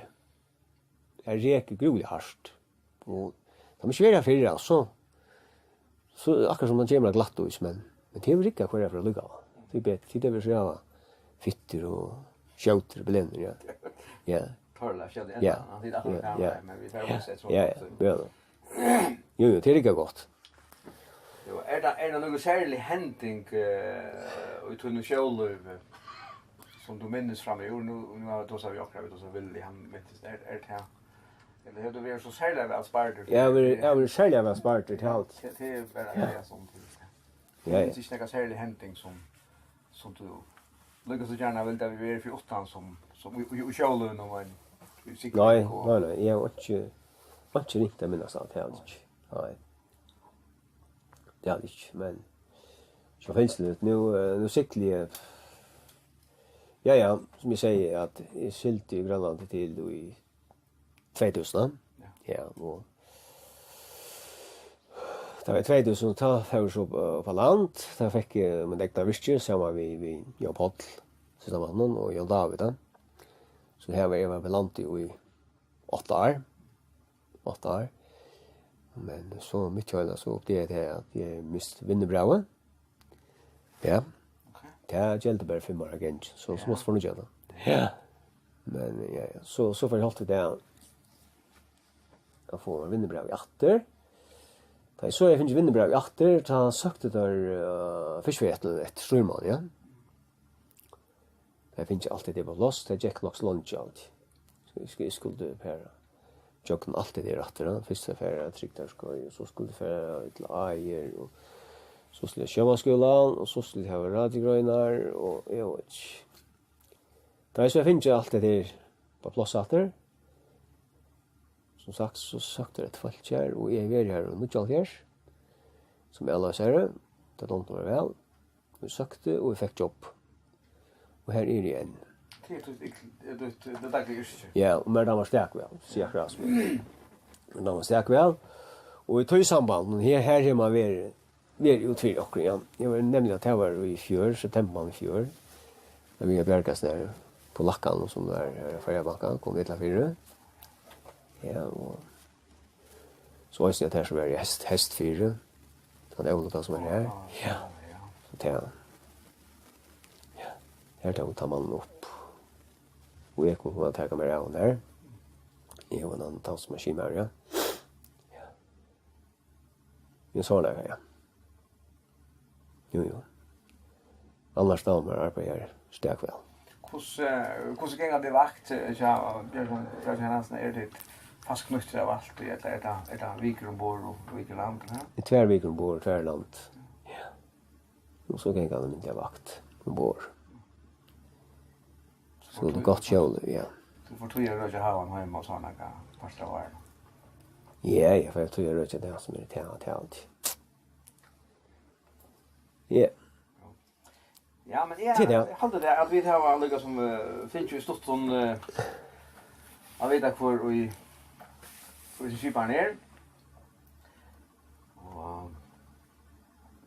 her rekur grúliga hart. Og tað má ikki vera fyri, altso. So akkurát sum man kemur á glatt ís, men, men tað hevur riggað hvørja ferð allíkavæl. Tað er betri, tað er betri at hava fittir og skjótir og belenir, ja. Ja. Torla skjótt enda, ja. Hann situr akkurát ja, her, ja. Men vit fara ja, at vísa ja, ja, ja. Jú, jú, tað er riggað gott. Jú, er tað, er tað nøkur serlig hending, eh, í tínum sjólívi, sum tú minnist framyvir? Nú, nú hava vit tosað við okkara, vit tosað við Willy, hann mintist, er, er tað, ella hevur tú verið so serliga væl spardur? Eg havi verið, eg havi verið serliga væl spardur, tað er alt. Tað, tað er bara at siga sovorðið. Ja, ja. Minnist ikki nakra serliga hending sum, sum tú líka so gjarna vildi hava verið fyri uttan sum, sum í, í, í sjólívinum og ein, í sigling og nei, nei, nei, eg havi ikki, ikki ringt at minnast alt, tað havi eg ikki. Nei. Tað havi eg ikki, men so finst tað nú, eh, nú sigli eg. Ja, ja, sum eg sigi, at eg sigldi í Grønlandi til í tvey túsund. Ja. Ja, og tá í tvey túsund, tá fór eg so upp, upp á land, tá fekk eg mítt egna virki, saman við, við Jón Páll, systirmannin, og Jón David, tá. So her var eg var á landi í átta ár. Átta ár. Men so mitt í øllum, so uppdagaði eg at eg misti vinnubrævið. Ja. Ok. Tað geldur bara fimm ár gongd, so, so ja. Mást fornýggja tað. Ja. Men, ja, ja. So, so fór eg halt við tað at fáa vinnubrævið aftur. Tá eg so fekk vinnubrævið aftur, tá søktu teir, eh, fiskiveiðieftirlitið eftir stýrimanni, ja. Tað fingu alt tað á pláss, tað gekk nokk so leingi alt. So eg sku-, eg skuldi fara gjøgnum alt tað har aftur, ja. Fyrst at fara trygdarskeiðið, og so skuldi eg fara til Eiðis, og so skuldi eg á sjómannaskúlan, og so skuldi eg hava radiogreinar, og eg veit ikki. Tá eg so fekk alt tað har á pláss aftur, sum sagt, so søktu teir eftir fólki her, og eg havi verið her í níggjuoghálvfjerðs, sum avloysari, tað dámdi mær væl. Eg søkti, og eg fekk jobb. Og her eri eg enn. Tað er títt yrk-, er títt, títt dagliga yrki. Ja, og mær dámar stak væl, sigi eg akkurát sum er. Mær dámar stak væl. Og í tí sambandinum, her, her hevur man verið, verið út fyri okkurt, ja. Eg var nevniliga, tað var í fjør, september í fjør. Tá vit bjargaðust har, polakkarnir, sum var, eh, Føroyabankan, kom illa fyri. Ja, og so eisini at her sum er í Hest-, Hestfirði. Tann ólutan sum er her. Ja. So tað. Ja. Her tók tann mannin upp. Og eg kom at taka mær av honum her. Eg og ein annan tann sum er skimaður, ja. Ja. Eg sá nakað, ja. Jú, jú. Annars dámar arbeiðið her stak væl. Hvussu, hvussu ganga tit vakt, eh, hjá Bjørn, Bjørn Hansen? Eru tit fast knýttir av alt, ella er tað, er tað vikur umborð og vikur í land, ha? Tað er tvær vikur umborð og tvær í land. Ja. Og so ganga vit av vakt umborð. So tað er gott skjól, ja. Tú fært tíð at røkja havan heima og sovorðið nakað, part av árinum. Ja, eg fái tíð at røkja tað sum er til, til alt. Ja. Ja, men eg, til tað. Eg haldi tað at vit hava líka sum, eh, fingið í stuttum, eh, at vita hvør í, hvør í skiparan er. Og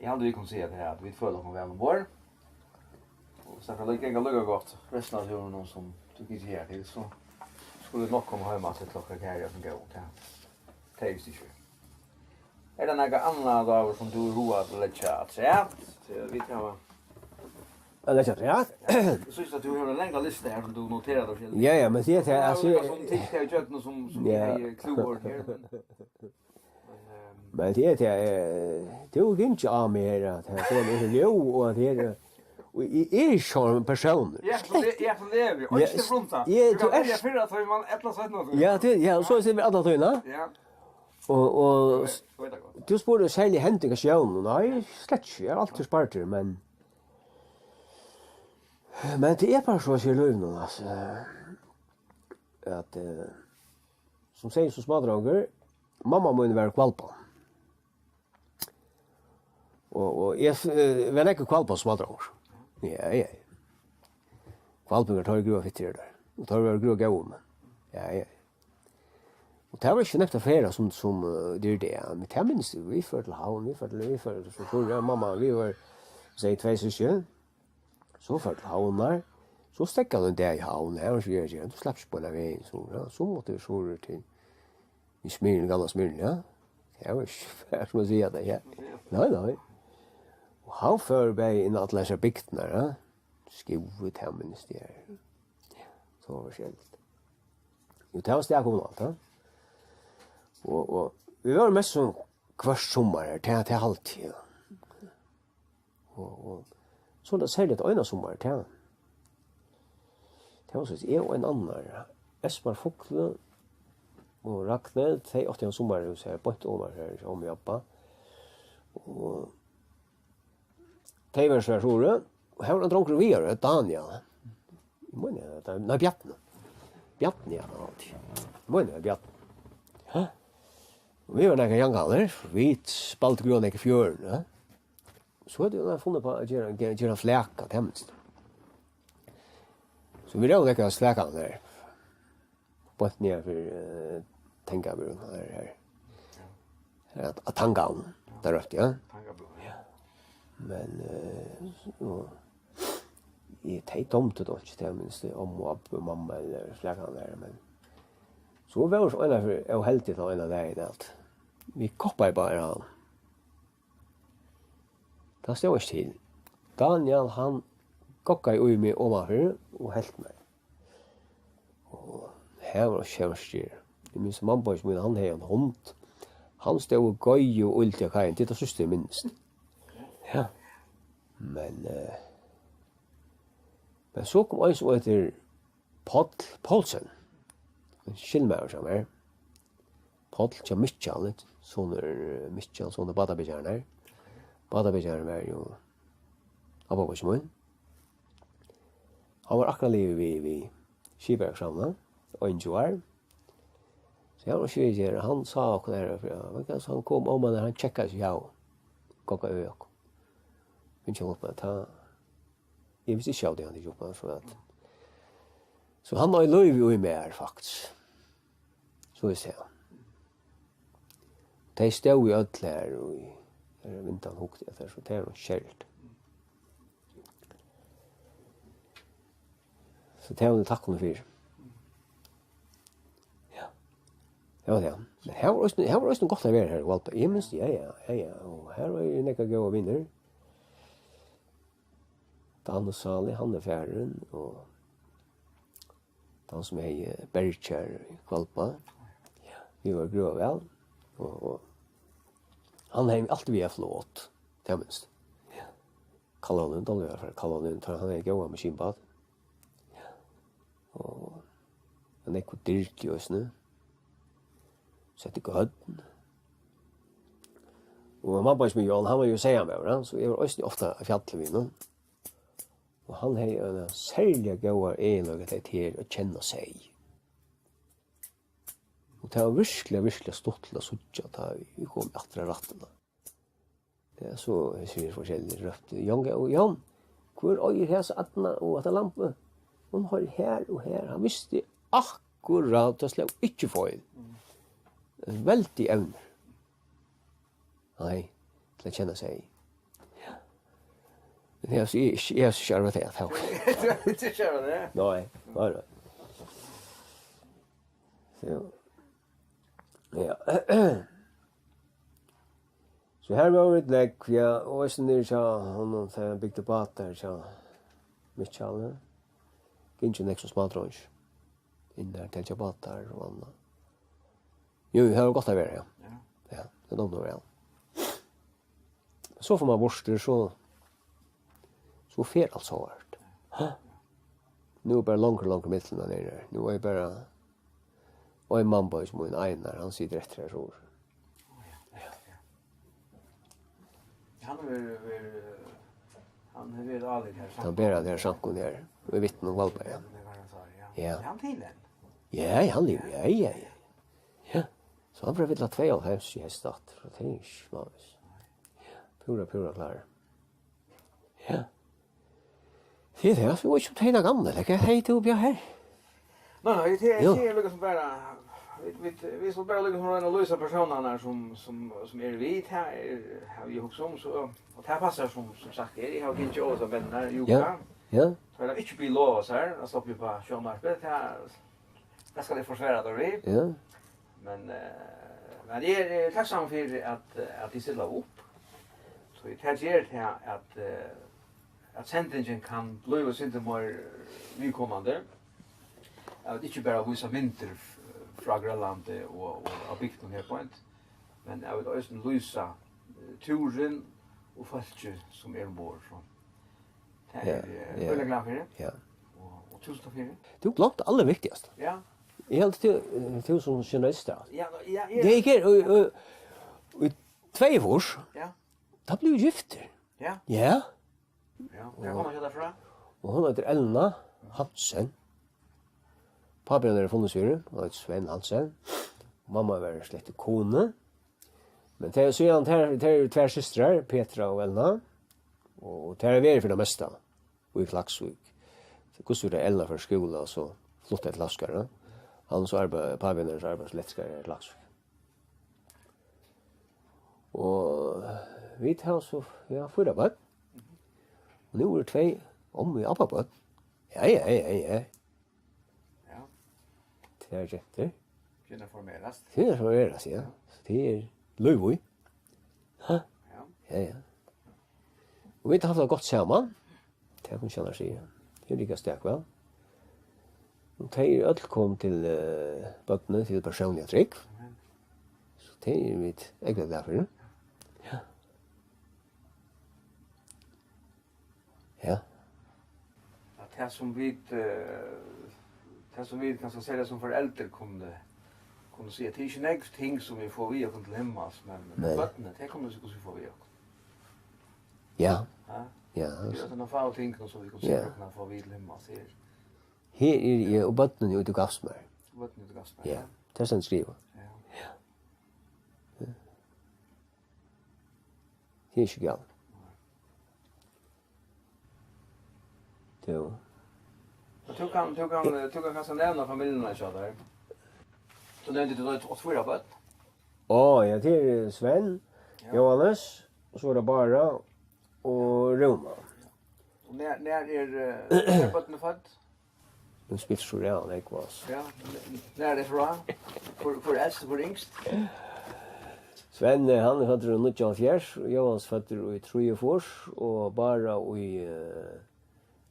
eg haldi vit kunnu siga tað at vit føla okkum væl umborð. Og so fer tað ganga líka gott restina av túrinum sum tú gikk her til, so skulu vit nokk koma heim aftur til okkara kæru og góðu, tað. Tað er vist ikki. Er tað nakað annað, Dagur, sum tú hevur hug at leggja afturat? Tí vit hava at leggja afturat? Eg síggi at tú hevur eina langa listu her sum tú noterar tær sjálv. Ja, ja, men tað er, tú hevur altso líka sovorðin ting her í gjøgnum sum, sum ja. Eg hevði klúður her, men, men, ehm, men tað er, tað er, tú gingst á meg her, at her er ljóð, og at her er Og eg eri ikki sovorðin persónur. Eg ætli, eg ætli at leva, og ikki frunsa. Eg, tú ert fyrr at tøma ella seinni at tøma. Ja, tað, ja, so er tað alla tíðina. Ja. Og, og tú spurdi um serliga hending á sjónum. Nei, slett ikki. Eg havi altíð sparað, men, men tað er bara so, eg sigi lívinum, altso, at, eh, sum eg sigi, sum smádrongur, mamma mín var hvalbóndi. Og, og eg, eh, var nógv í hvalbóndi sum smádrongur. Ja, ja. Hvalbingar, teir eru grúiliga fittir, eru teir. Og teir eru grúiliga góðir, men, ja, ja. Og tað var ikki nógv at ferðast sum, sum, eh, tað er í dag. Men tað minnist eg, vit fóru til Havnar, vit fóru til, vit fóru til, so fór eg, mamma, vit vóru, sigi, tvey systkin. So fór til Havnar. So steðgaði hann ein dag í Havn. Her var ikki, tú slapp ikki beinanvegin, so, ja, so mátti tú suður til, í Smyril, gamla Smyril, ja. Tað var ikki fair, sum at siga tað, ja. Nei, nei. Og hann fór bara inn í allar hesar bygdirnar, ja. Skúvoy, tað minnist eg. Ja. So var skeivt. Jú, tað var stak um alt, ja. Og, og vit vóru mest sum hvørt summar her, tað, tað haldi eg, ja. Og, og so er tað serligt eina summar, tað. Tað var so, eg og ein annar, Esmar Fugle og Ragnhild, tey áttu ein summarhús her, beint oman her, hjá ommu og abba. Og tey vóru so her suðuri, og her var ein drongur víðari, Daniel. Eg meini, at tað, nei, Bjarni. Bjarni, ja, hann var til. Eg meini, at Bjarni. Ja. Og vit vóru nakrar javngamlir, vit spældu grónekk í fjøruni, ja. So høvdu vit funnið upp á at gera, gera, gera flaka, tað minnist eg. So vit róðu nakrar flakarnar har. Beint niðan fyri, eh, Tangabúgvin, har, har. Har at, at Tangan, har rópti, ja. Tangabúgvin. Ja. Men, eh, so, eg, tey dámdu tað ikki, tað minnist eg, omma og abbi og mamma ella flakarnar har, men so vóru vit so einaferð óheldig tann eina dagin at vit koppaðu bara. Tað stóð ikki til. Daniel, hann goggaði í meg omanfyri og helt mær. Og her var sjónstýr. Eg minnist, mammubeiggi mín, hann hevði ein hund. Hann stóð og goyði og ýldi á kaiini. Tað er tað síðsta, eg minnist. Ja. Men, eh, men so kom ein, sum eitur Páll Poulsen, ein skyldmaður hjá mær. Páll hjá Mikkjal, sonur, eh, Mikkjal, sonur bátabyggjaran har. Bátabyggjarin var jú abbabeiggi mín. Hann var akkurát liðugur við, við skiparaeksamen, einogtjúgu ár. So hann var ikki við her, hann sá okkum her, ja, men kanska hann kom oman har, hann tjekkaði seg av, goggaði við okkum. Fingið hann upp at ta Eg visti ikki av tí, hann ikki uppmann, so at, so hann er í lívi í mær, faktiskt. So eg sigi. Tey stóðu øll her, og her er vindan hugt, at tað er so, tað er nokk skert. So tað var takk fyri. Ja. Ja, ja. Men her var eisini, her var eisini gott at vera her í Hvalba. Eg minnist, ja, ja, ja, ja. Og her var eg nakrar góðar vinir. Danny Sali, hann er farin, og tann sum hevði Bergjar í Hvalba. Ja. Vit vóru grúa væl, og, og hann hevði altíð við flot, tað minnist. Ja. Kallanin, Danny var frá Kallanin, tá hann hevði góðan maskinbát. Ja. Og hann er nógv dýrt í eisini. Sett í høvd. Og mamma hjá mær, Jón, hann var jú seyðamaður, ja, so eg var eisini ofta á fjalli við honum. Og hann hevði eina serliga góða eginleika, tað er at kenna seyð. Og tað var virkiliga, virkiliga stuttligt at síggja, tá vit komu aftur á rættina. Ja, so hesir forskelligu róptu: "Jón, Jón, hvør eigur hesa ærna og hetta lambið? Hon hoyrir her og her." Hann visti akkurát, tað sló ikki feil. Veldig evnir. Nei, til at kenna seg. Ja. Men eg havi ikki, eg havi ikki arvað tað, tað. Tú hevur ikki arvað tað? Nei, nei, nei. So, ja. So her vóru vit nógv, ja, og eisini niðri hjá honum, tá hann bygdi bátar hjá Mikkjali. Gingu nógv sum smádreingir. Inn har, telgja bátar og annað. Jú, her var gott at vera, ja. Ja. Ja, tað dámdi mær væl. So fór mann burtur, so, so fer alt so hart. Ha? Nú er bara longur og longur millum mann er her. Nú er bara ein mamma, sum mín Einar, hann situr eftir her, so. Hann hevur verið, verið, hann hevur verið álíka her. Hann ber hann her sankun her, við vitnum um Hvalba, ja. Ja. Er hann til enn? Ja, ja, hann livir, ja, ja, ja. Ja. So hann fer at fylla tveyoghálvfems í heyst aftur, so tað er ikki smávegis. Púra, púra klár. Ja. Tað er tað, so veit ikki um tað er gamla, ella hvat hevði tú uppi á her? Nei, nei, tað er, jú, tað er líkasum bara, vit, vit, vit skulu bara líkasum royna at lýsa persónarnar sum, sum, sum eru við, tað er, havi eg hugsað um, so, og tað passar sum, sum sagt er, eg havi gingið over sum venn her, Júka. Ja. Ja. Teir hava ikki biðið lov á sær at sleppa upp á sjónvarpið. Tað, tað skal eg forsvara teir við. Ja. Men, eh, men eg er, eg er takksamur fyri, at, at tit stilla upp. So tað ger tað, at, eh, at sendingin kann blíva eitt sindur meir viðkomandi. At vit ikki bara vísa myndir f-, frá Grønlandi og, og av bygdum her beint, men at vit eisini lýsa, eh, túrin og fólkið, sum er umborð. So tað Ja, er eg, eh, ja. Øgiliga glað fyri. Ja. Og, og túsund takk fyri. Tú gloymdi allar viktigast. Ja. Eg helt tú, eh, tú sum journalist, ja. Ja, ja, ja. Tað er ikki, og, og, og tveyogfýrs, Ja. tá blivu vit giftir. Ja. Ja. Ja. Hvar koma tey frá? Og hon eitur Elna Hansen. Pápi hennara er funningsfyri, og eitur Svein Hansen. Mamma var slett í Kunoy. Men tað er síðan, tær, tær eru tvær systrar, Petra og Elna. Og tær eru verið fyri tað mesta í Klaksvík. So hvussu er tað Elna fór í skúla, og so flutti til Klaksvíkar, ja? Hann so arbeiði, pápi hennara arbeiðir sum elektrikari í Klaksvík. Og vit hava so, ja, fýra børn. Og nú eru tvey ommu- og abbabørn. Ja, ja, ja, ja. Ja. Tvær gentur. Kvinnur formerast. Kvinnur formerast, ja. So tað er lív í. Ha? Ja. Ja, ja. Og vit hava havt tað gott saman. Tað kann eg ikki annars siga. Tað er líka stak, væl. Og tey eru øll komin til, eh, børnini, til persónliga trúgv. Amen. So tað eru vit ógvuliga glað fyri. Ja. Ja. At tað sum vit, eh, tað sum vit kanska serliga sum foreldur kunnu, kunnu siga, tað er ikki nógv ting sum vit fáa við okkum til himmals, men Nei. børnini, tey kunnu sikkurt fáa við okkum. Ja. Ja. Ja, Tað er altso. Tað er fá ting, sum vit kunnu Ja. sikkurt kunnu fáa við til himmals her. Her eri eg og børnini út í Gavsmær. Børnini út í Gavsmær, Ja, ja. tað stendur skrivað. Ja. Ja. Tað er ikki galið. Tú. Men tú kann, tú kann, tú kann kanska nevna familjuna hjá tær. Tú nevndi, tú hevur átt fýra børn. Á, ja, tað er Sven, Ja. Jóhannes, og so er tað Bára og Rúna. Og nær, nær er, eh, nær er børnini fødd? Nú spyrt tú so ræðuliga nógv, altso. Ja, nær er tað frá? Hvør, hvør er elst og hvør er yngst? Sven, eh, hann er føddur í níggjuoghálvfjerðs, og Jóhannes føddur í trýogfýrs, og Bára í, eh,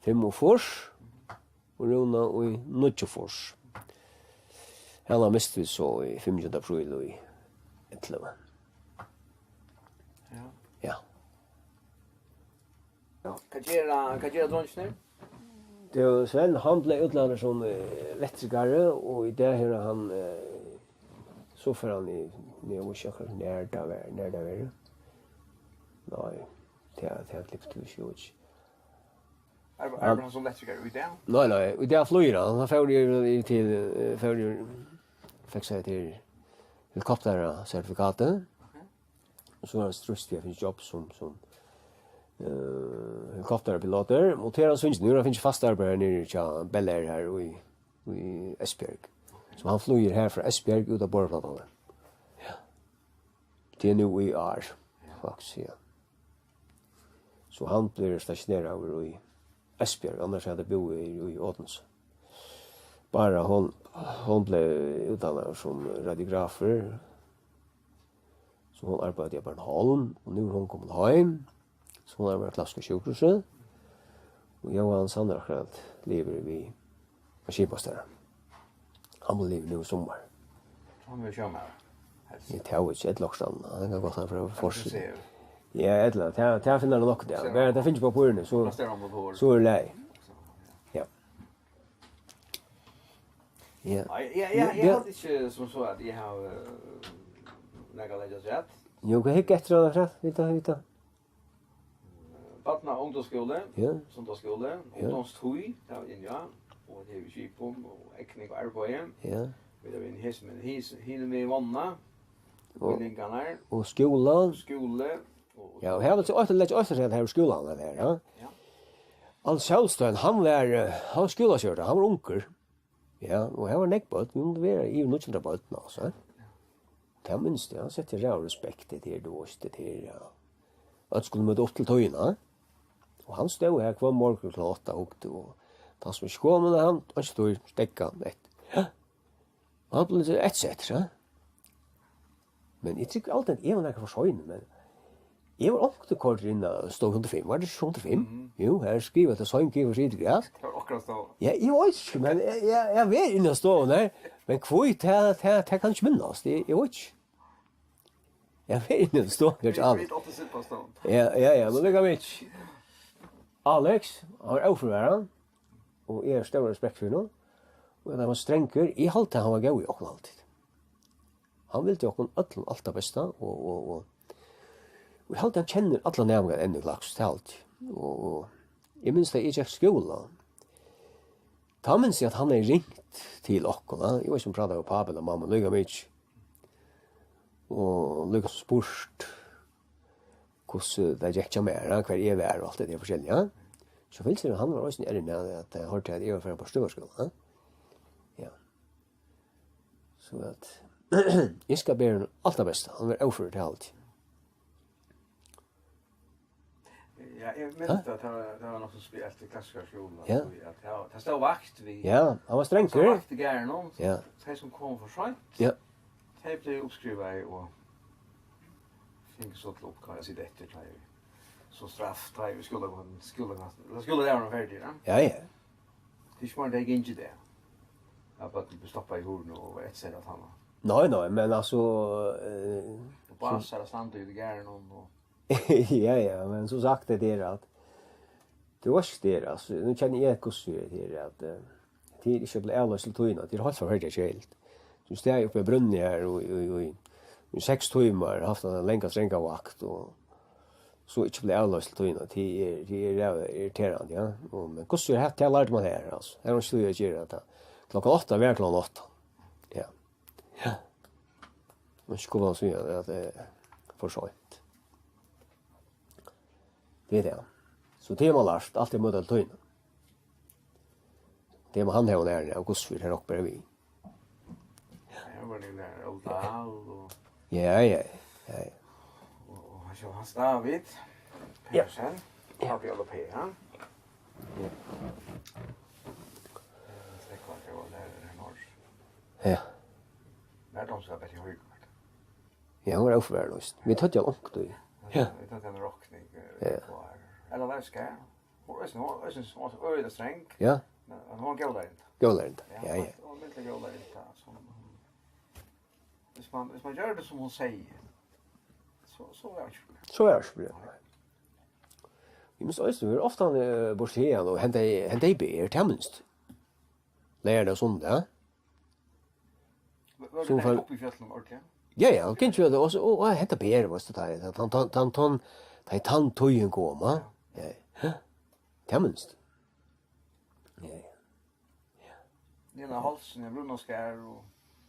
fimmogfýrs, og Rúna í níggjuogfýrs. Hana mistu vit so í fimmogtjúgunda apríl í ellivu. Ja. Ja. Ja. Hvat gera, hvat gera dreingirnir? Tað er Sven, hann bleiv útlærdur sum, eh, elektrikari, og í dag her er hann, eh, so fer hann í, nú veit eg ikki akkurát nær tað var, nær tað var. Nei, tað, tað klippti vit ikki út. Arbeiðir, arbeiðir hann sum elektrikari í dag? Nei, nei, í dag flýgur hann. Hann fór í, í til, eh, fór í, fekk seg til helikopterasertifikatið. Ok. Og so er hann stríðst við at finna jobb sum, sum, eh, helikopterpilotur. Og til hann syns, nú er hann fingið fast arbeiði her niðri hjá Bell Air her í, í Esbjerg. So hann flýgur her frá Esbjerg út á borðplatan. Ja. Til nú í ár, faktiskt, ja. So hann bleiv stationeraður í Esbjerg, annars hevði hann búð í, í Odense. Bára, hon, hon bleiv útdannaður sum radiografur. So hon arbeiddi á Bornholm, og nú er hon komin heim. So hon arbeiðir á Klaksvíkar sjúkrahúsi. Og Jóhannes, hann er akkurát liðugur við at skipast har. Hann blívur liðugur nú í summar. Hann verður sjómaður, helst. Eg tað ikki, ella okkurt annað. Hann kann gott hann fara at fortseta. Sum sær. Ja, ella, tað, tað finnur hann nokk, ja. Sær. Bara tað finnur á borðinum, so, Hann stær á motor. so er lei. Ja. Ja. Nei, ja, ja, Ja, eg ja. haldi ikki sum so at eg havi, eh, nakað at leggja afturat. Jú, hvat hygg eftir hann afturat? Vita, vita. Barna- og ungdómsskúli, Ja. sunnudagsskúli, Ja. ungdómstíð, tað var inni, ja. Og tað er við skipum og egning og arbeiði. Ja. Vit eru inni í hesum, men his-, hinum við vágna, Og, bygningarnar, og skúla. skúli, og, Ja, og her vil eg eisini leggja eisini at her er skúlan, at her, ja. Ja. Hans Sjálvstein, hann var, eh, hann var skúlastjóri, hann var ungur. Ja, og her var nógv børn, vit mundu vera yvir níggju hundrað børn, altso. Tað minst, ja, sett ræðuliga respekt í tí, tú veitst, í tí, ja. Øll skuldu møta upp til tíðina. Og hann stóð her hvønn morgun klokkan átta og hugdi, og tann sum ikki kom, men hann, hann stóð, steðgaði hann eftir. Ja. Og hann bleiv eftirsettur, ja. Men eg trúgvi altíð, at eg var nakað for sein, men eg var onkuntíð koyrdur inn á stovu hundrað og fimm. Var tað ikki hundrað og fimm? Mhm. Jú, her er skrivað til Svein G. Fritz Graff. Tað var akkurát tá. Ja, eg veit ikki, men eg, eg, eg var inni á stovuni her. Men hví, tað, tað, tað kann eg ikki minnast. Eg, eg veit ikki. Eg var inni á stovuni, kanska. Vit, vit áttu sitt á stovuni. Ja, ja, ja, men tað kann vit ikki. Alex, hann var ófør, var hann. Og eg havi stóran respekt fyri honum. Og hann var strangur. Eg haldi, at hann var góður við okkum altíð. Hann vildi okkum øllum alt tað besta, og, og, og, og eg haldi, hann kennir allar næmingar enn í Klaksvík, tað haldi eg. Og, og eg minnist, at eg gekk í skúla. Tá minnist eg, at hann hevði ringt til okkum, ja. Eg veit ikki, um hann prátaði við pápa ella mammu, líka mikið. Og líka spurt, hvussu tað gekk hjá mær, ja, hvar eg var og alt tað har forskelliga, ja. So fylgdi hann, hann var eisini errin, ja, at eg hoyrdi, at eg var farin á Støðarskúla, ja. Ja. So at, eg skal biðja honum alt tað besta. Hann var óførur, tað haldi eg. Ja, eg minnist, at tað var, tað var nokk so spesielt í Klaksvíkar skúla, ja, tí at tað var, tað stóð vakt við, ja, hann var strangur. Stóð vakt í garðinum, ja, tey sum komu for seint, ja, tey blivu uppskrivaði og fingu so til uppgávu at sita eftir, tá ið, so straff, tá ið skúla-, skúla-, skúladagurin var ferdigur, ja. Ja, ja. Tað er ikki meir enn tað eg ynski tað. At børn blíva stoppað í hurðini og etcetera at handla. Nei, nei, men altso, eh, og básar at standa úti í garðinum og ja, ja, men sum sagt, tað er at, tú veitst tað, altso, nú kenni eg hvussu tað er, at, eh, tað er ikki at blíva avloyst til tíðina, tað er heilt forferdiliga keðiligt. Tú staðið uppi á brúnni her og, og, og, í seks tímar, havt eina langa, stranga vakt, og so ikki blíva avloyst til tíðina, tað er, tað er ræðuliga irriterandi, ja. Og, men hvussu er hetta, tað lærdi man her, altso. Her er ikki tíð at gera tað. Klokkan átta var klokkan átta. Ja. Ja. Man ikki koma og siga at tað er for seint. Tað er tað. So tað er man lært, alt er møta til tíðina. Tað er man hann hevur lært av Guds fyri her oppe við. Her var det der Oldal og ja, ja, ja, ja. Og, og Hans David Pedersen, ja, Papi Ola P, ja. Ja. Snekvar, det var der, der Norge. Ja. Verdens var veldig høy. Ja, hon var óførur, víst. Vit høvdu hann onkuntíð. Ja. Vit høvdu eina rokning, eh, ja, uppá her. Ella Leif Skær. Hon var eisini, hon var eisini, hon var øgiliga strong. Ja. Men, men hon var ein góð lærari. Góð lærari. Ja, ja, ja. Hon var, hon var veldig góð lærari, sum, hvis man, hvis man gjør det som hon sier, så, så var det ikke problem. So var det ikki problem. Nei. Vit mugu eisini vera ofta, eh, burtur her, og henta, henta í ber, tað minnist. Læra tað sunnudag. Var, var sum tað far uppi í fjøllunum ordiliga? Ja, ja, hann kennir vel, og so, og, og hetta ber, veitst tú, tá, tá, tá, tá, tá, tá, tá, tíðin kom, ha? Ja. Ja. Tað minnist. Ja, ja. Nina Holsen, ja, Bruno Skær og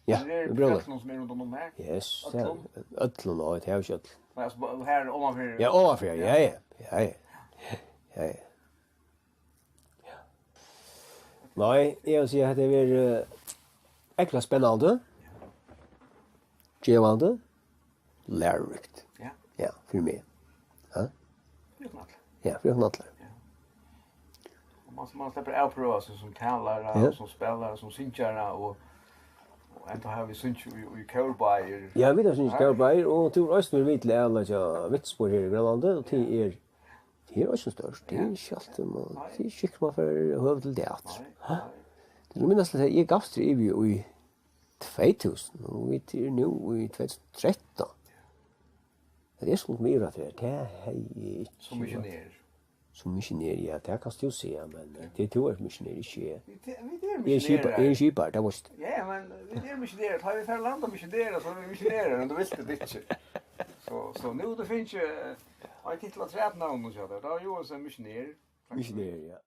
ja, her er Bruno. Fjøllunum sum er rundan um her. Yes, øllum. Øllum, og tað er jo ikki øll. Nei, altso, her omanfyri. Ja, omanfyri, ja, ja, ja, ja. Ja, ja. Ja. Nei, eg vil siga at tað er, eh, ekla spennandi, gevandi, lærorikt. Ja. Ja, fyri meg. Ja. Fyri okkum allar. Ja, fyri okkum allar. Ja. Og man, man sleppur at prøva seg sum talari, ja, og sum spælari, sum syngjari, og, og enntá hava vit sungið í, í kórbeiðir. Ja, vit hava sungið í kórbeiðir, og tú hevur eisini verið við til at leggja vitnisburð her í Grønlandi, og tað er Tað er eisini stórt. Tað er ikki altíð, man, tað er ikki sikkurt, man fær høvi til tað aftur. Nei, nei. Ha? Eg minnist, at eg gavst yvir í tvey túsund, og vit eru nú í tvey túsund og trettan. At eg skuldi meira til tað, tað hevði eg ikki. Sum missionær. Sum missionær, ja, tað kanst tú siga, men, eh, tað er tú ert missionær, ikki eg. Vit, vit eru missionærar. Eg eri skipari, eg eri skipari, tað veitst tú. Ja, men vit eru missionærar. Tá vit fara at landa missionærar, so eru vit missionærar, um tú vilt ella ikki. So, so nú hevur tú fingið, eh, ein titul afturat navninum hjá tær. Tá er Johansen missionær. Missionær, ja.